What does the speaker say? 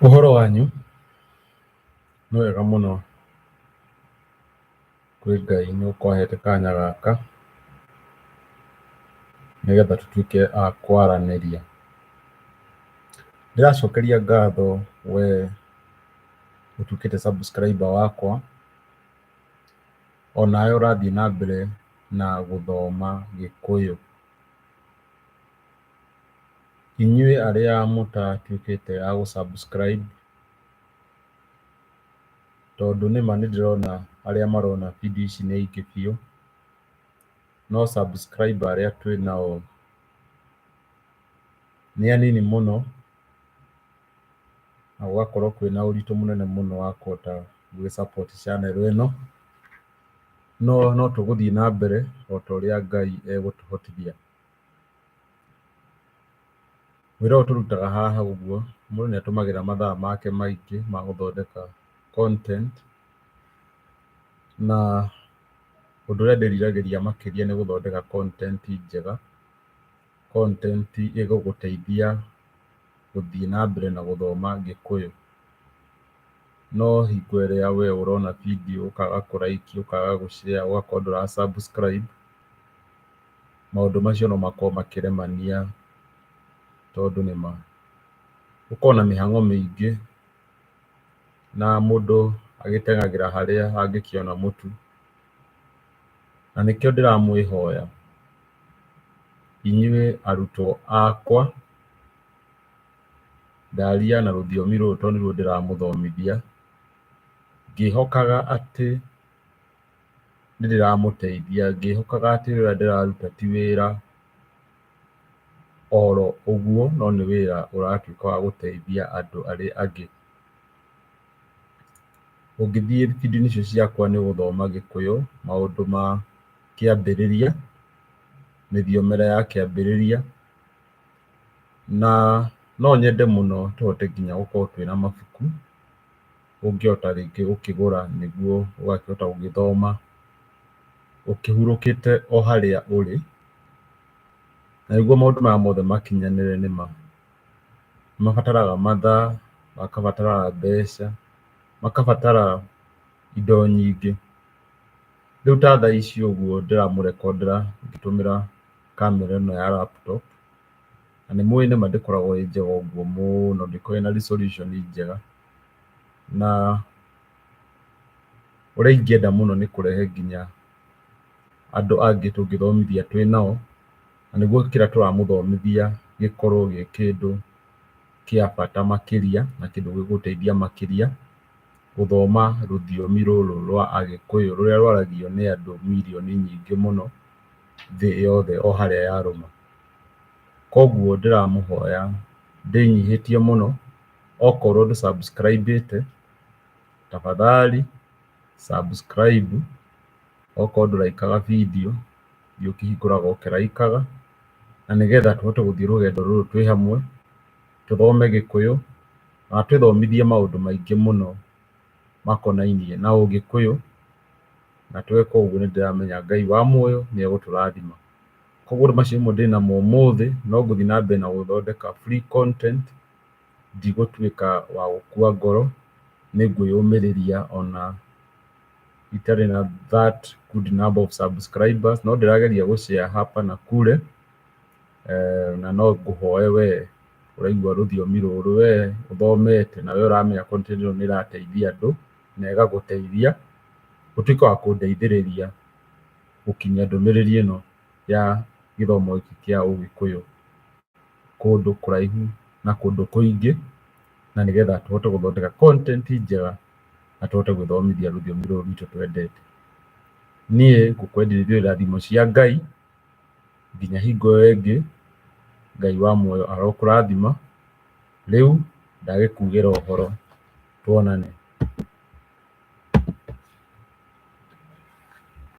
Ũhoro wanyu? Nĩ wega mũno kwĩ Ngai nĩ gũkorwo ahete kanya gaka, nĩgetha tũtuĩke a kwaranĩria. Ndĩracokeria ngatho we ũtuĩkĩte subscriber wakwa, onawe ũrathiĩ na mbere na gũthoma Gĩkũyũ. Inyuĩ arĩa mũtatuĩkĩte a gũ subscribe, tondũ nĩma nĩndĩrona arĩa marona video ici nĩ aingĩ biũ, no subscriber arĩa twĩnao nĩ anini mũno, na gũgakorwo kwĩna ũritũ mũnene mũno wa kũhota gwĩ support channel ĩno, no no tũgũthiĩ na mbere o ta ũrĩa Ngai egũtũhotithia. Wĩra ũyũ tũrutaga haha ũguo, mũndũ nĩ atũmagĩra mathaa make maingĩ ma gũthondeka content, na ũndũ ũrĩa ndĩriragĩria makĩria nĩ gũthondeka content njega, content ĩgũgũteithia gũthiĩ na mbere na gũthoma Gĩkũyũ. No hingo ĩrĩa we ũrona video ũkaga kũ like, ũkaga gũ share, ũgakorwo ndũra subscribe, maũndũ macio no makorwo makĩremania tondũ nĩ ma gũkoragwo na mĩhang'o mĩingĩ na mũndũ agĩteng'agĩra harĩa angĩkĩona mũtu. Na nĩkĩo ndĩramwĩhoya inyuĩ arutwo akwa, ndaria na rũthiomi rũrũ tondũ nĩruo ndĩramũthomithia, ngĩhokaga atĩ nĩ ndĩramũteithia, ngĩhokaga atĩ wĩra ũrĩa ndĩraruta ti wĩra oro ũguo, no nĩ wĩra ũratuĩka wa gũteithia andũ arĩa angĩ. Ũngĩthiĩ video-inĩ icio ciakwa nĩ ũgũthoma Gĩkũyũ, maũndũ ma kĩambĩrĩria, mĩthiomĩre ya kĩambĩrĩria, na no nyende mũno tũhote nginya gũkorwo twĩna mabuku, ũngĩhota rĩngĩ gũkĩgũra nĩguo ũgakĩhota gũgĩthoma ũkĩhurũkĩte o harĩa ũrĩ, na nĩguo maũndũ maya mothe makinyanĩre nĩ ma, mabataraga mathaa, makabatara mbeca, makabatara indo nyingĩ. Rĩu ta thaa ici ũguo ndĩramũrekondera ngĩtũmĩra kamera ĩno ya laptop, na nĩ mũĩ nĩma ndĩkoragwo ĩ njega ũguo mũno, ndĩkoragwo ĩna resolution njega, na ũrĩa ingĩenda mũno nĩ kũrehe nginya andũ angĩ tũngĩthomithia twĩ nao, na nĩguo kĩrĩa tũramũthomithia gĩkorwo gĩ kĩndũ kĩa bata makĩria, na kĩndũ gĩgũteithia makĩria gũthoma rũthiomi rũrũ rwa Agĩkũyũ rũrĩa rwaragio nĩ andũ mirioni nyingĩ mũno thĩ yothe o harĩa yarũma. Koguo ndĩramũhoya ndĩnyihĩtie mũno, okorwo ndũ subscribe ĩte, tafadhali subscribe, okorwo ndũ like aga video, thiĩ ũkĩhingũraga ũkĩ like aga, na nĩgetha tũhote gũthiĩ rũgendo rũrũ twĩ hamwe, tũthome Gĩkũyũ, na twĩthomithie maũndũ maingĩ mũno makonainie na ũgĩkũyũ, na tweka ũguo nĩ ndĩramenya Ngai wa muoyo nĩ egũtũrathima. Koguo macio nĩmo ndĩnamo ũmũthĩ, no ngũthiĩ na mbere na gũthondeka free content, ndigũtuĩka wa gũkua ngoro, nĩ ngwĩyũmĩrĩria ona itarĩ na that good number of subscribers, no ndĩrageria gũ share hapa na kule, na no ngũhoe we ũraigua rũthiomi rũrũ we ũthomete na we ũramenya content ĩno nĩ ĩrateithia andũ na ĩgagũteithia, ũtuĩke wa kũndeithĩrĩria gũkinyia ndũmĩrĩri ĩno ya gĩthomo gĩkĩ kĩa ũgĩkũyũ kũndũ kũraihu na kũndũ kũingĩ, na nĩgetha tũhote gũthondeka content njega na tũhote gwĩthomithia rũthiomi rũrũ rwitũ twendete. Niĩ ngũkwenderia irathimo cia Ngai nginya hingo ĩyo ĩngĩ, Ngai wa muoyo arokũrathima. Rĩu ndagĩkugĩra ũhoro, tuonane.